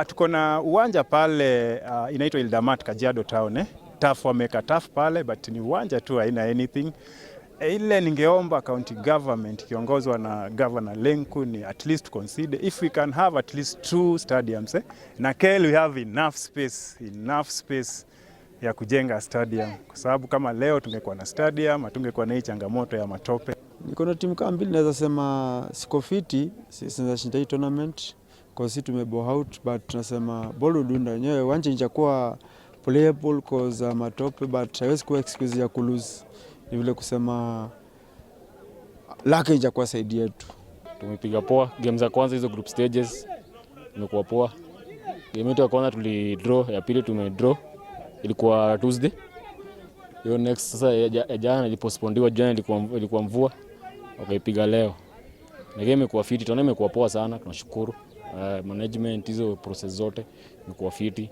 Tuko na uwanja pale inaitwa Ildamat, Kajiado Town, eh. Turf, wameweka turf pale, but ni uwanja tu, haina anything. Ile ningeomba county government ikiongozwa na Governor Lenku ni at least consider if we can have at least two stadiums, eh. Na KL we have enough space, enough space ya kujenga stadium, kwa sababu kama leo tungekuwa na stadium, hatungekuwa na hii changamoto ya matope. Niko na timu kama mbili, naweza sema siko fiti, sinaweza shinda hii tournament kwa sisi tume bow out, but tunasema ball hudunda wenyewe, uwanja injakuwa playable cause matope, but haiwezi kuwa excuse ya kulose. Ni vile kusema luck haijakuwa side yetu. Tumepiga poa game za kwanza, hizo group stages imekuwa poa. Game yetu ya kwanza tuli draw, ya pili tume draw, ilikuwa Tuesday. Hiyo next sasa ya jana ilipostpondiwa, jana ilikuwa mvua, wakaipiga leo. Na game imekuwa fiti, tunaona imekuwa poa sana, tunashukuru. Management, hizo process zote imekuwa fiti.